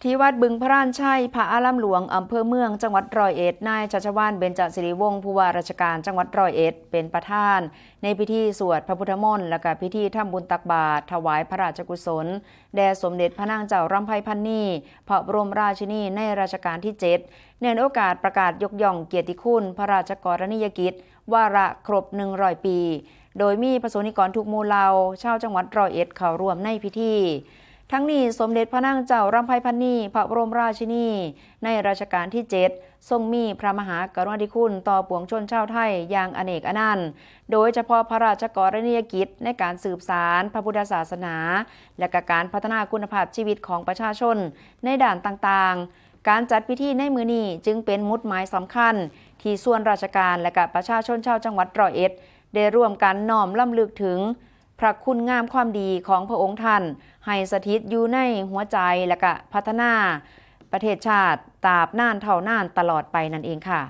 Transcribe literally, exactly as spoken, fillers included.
ที่วัดบึงพระรานชัย พระอารามหลวง อำเภอเมือง จังหวัดร้อยเอ็ด นายชัชวาล เบญจสิริวงศ์ ผู้ว่าราชการจังหวัดร้อยเอ็ด เป็นประธานในพิธีสวดพระพุทธมนต์ และก็พิธีทำบุญตักบาตรถวายพระราชกุศล แด่สมเด็จพระนางเจ้ารำไพพันนี พระบรมราชินีในรัชกาลที่เจ็ด เนื่องในโอกาสประกาศยกย่องเกียรติคุณพระราชกรณียกิจ วาระครบ หนึ่งร้อย ปี โดยมีประสงค์นิกรทุกหมู่เหล่า ชาวจังหวัดร้อยเอ็ด เข้าร่วมในพิธี ทั้งนี้สมเด็จพระนางเจ้ารำไพพันนี พระบรมราชินี ในรัชกาลที่เจ็ด ทรงมีพระมหากรุณาธิคุณต่อปวงชนชาวไทยอย่างอเนกอนันต์ โดยเฉพาะพระราชกรณียกิจในการสืบสานพระพุทธศาสนา และก็การพัฒนาคุณภาพชีวิตของประชาชนในด้านต่างๆ การจัดพิธีในมื้อนี้จึงเป็นหมุดหมายสำคัญ ที่ส่วนราชการและก็ประชาชนชาวจังหวัดร้อยเอ็ด ได้ร่วมกันน้อมรำลึกถึงพระคุณงามความดีของพระองค์ท่าน ให้สถิตอยู่ในหัวใจและก็พัฒนาประเทศชาติตราบนานเท่านานตลอดไปนั่นเองค่ะ